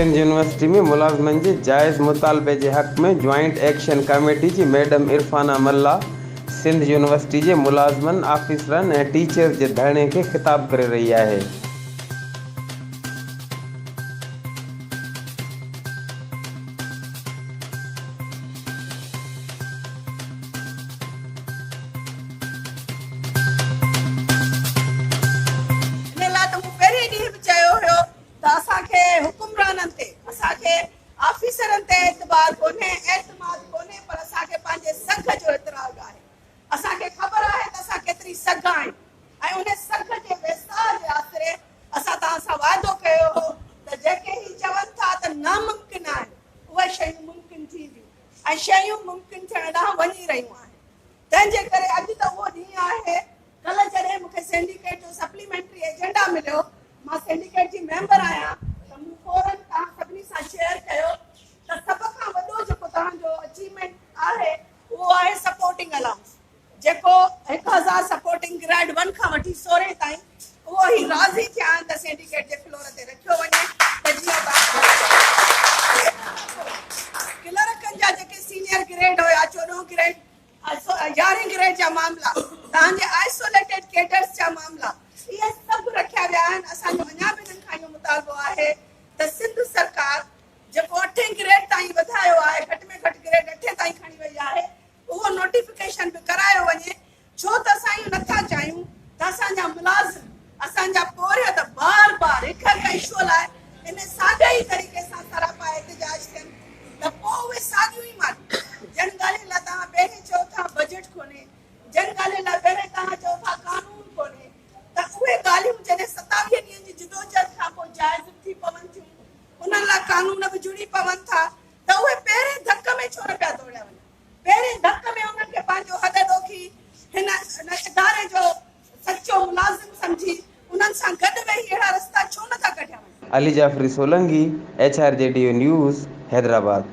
Sindh university ۾ ملازمن جي جائز مطالبي جي حق ۾ جوائنٽ ايڪشن ڪميٽي جي ميڊم عرفانه ملاح سنڌ يونيورسٽي جي ملازمن، آفيسرن ۽ ٽيچرز جي ڌرڻي کي خطاب ڪري رهي آهي. ان لاء ته مون پهرين ڏينهن به چيو هيو ته اسان کي حڪمرانن تي، اسان کي آفيسرن تي اعتبار ڪونهي، اعتماد ڪونهي پر اسان کي پنهنجي سگهه جو ادراڪ آهي. اسان کي خبر آهي ته اسان ڪيتري سگهه آهيون ۽ ان سگهه جي ويساهه جي آسري اسان توهان سان وعدو ڪيو هو ته جيڪي هي چون ٿا ته ناممڪن آهن، اهي شيون ممڪن ٿينديون ۽ شيون ممڪن ٿيڻ ڏانهن وڃي رهيون آهن. تنهن جي ڪري اڄ ته اهو ڏينهن آهي. ڪلهه جڏهن مون کي سينڊيڪيٽ جو سپليمينٽري ايجنڊا مليو، مان سينڊيڪيٽ جي ميمبر آهيان ته مون فورن توهان سڀني سان شيئر ڪيو ته سڀ کان وڏو جيڪو توهان جو اچيومينٽ آهي اهو آهي سپورٽنگ الائونس جيڪو 1000 سپورٽنگ گريڊ ون کان وٺي سورهين تائين اهو هي راضي ٿيا آهن ته سينڊيڪيٽ جي فلور تي رکيو وڃي ته جيئن ڪلرڪن جا جيڪي سينيئر گريڊ هيا 14 گريڊ 11 گريڊ جا معاملا، توهان جي آئسوليٽيڊ ڪيڊرز جا معاملا، اهي سڀ رکيا ويا آهن، اسان جو اڃا به انهن کان اهو مطالبو آهي ته سنڌ سرڪار جيڪو اٺين گريڊ تائين وڌايو آهي، گهٽ ۾ گهٽ گريڊ اٺين تائين کڻي وئي آهي، اهو نوٽيفڪيشن به ڪرايو وڃي، ڇو ته اسان اهو نٿا چاهيون ته اسان جا ملازم، اسان جا پورهيت بار بار هڪ هڪ اشو لاء ان ساڳئي ئي طريقي سان سراپا احتجاج ٿين ته پوء اهي ساڳيون ئي ماليون جن ڳالهين لاء توهان پهرين چئو ٿا بجيٽ ڪونهي، جن ڳالهين لاء پهرين توهان چئو ٿا قانون ڪونهي ته اهي ڳالهيون جڏهن 27 ڏينهن جي جدوجهد کان پوء جائز به ٿي پون ٿيون، انهن لاء قانون به جڙي پون ٿا ته اهي پهرين ڌڪ ۾ ڇو نه پيا ڊوڙيا وڃن؟ پهرين ڌڪ ۾ انهن کي پنهنجو هڏ ڏوکي هن اداري جو سچو ملازم سمجهي انهن سان گڏ ويهي اهڙا رستا ڇو نه ٿا ڪڍيا وڃن؟ Ali Jafri Solangi, H R G D O news, Hyderabad.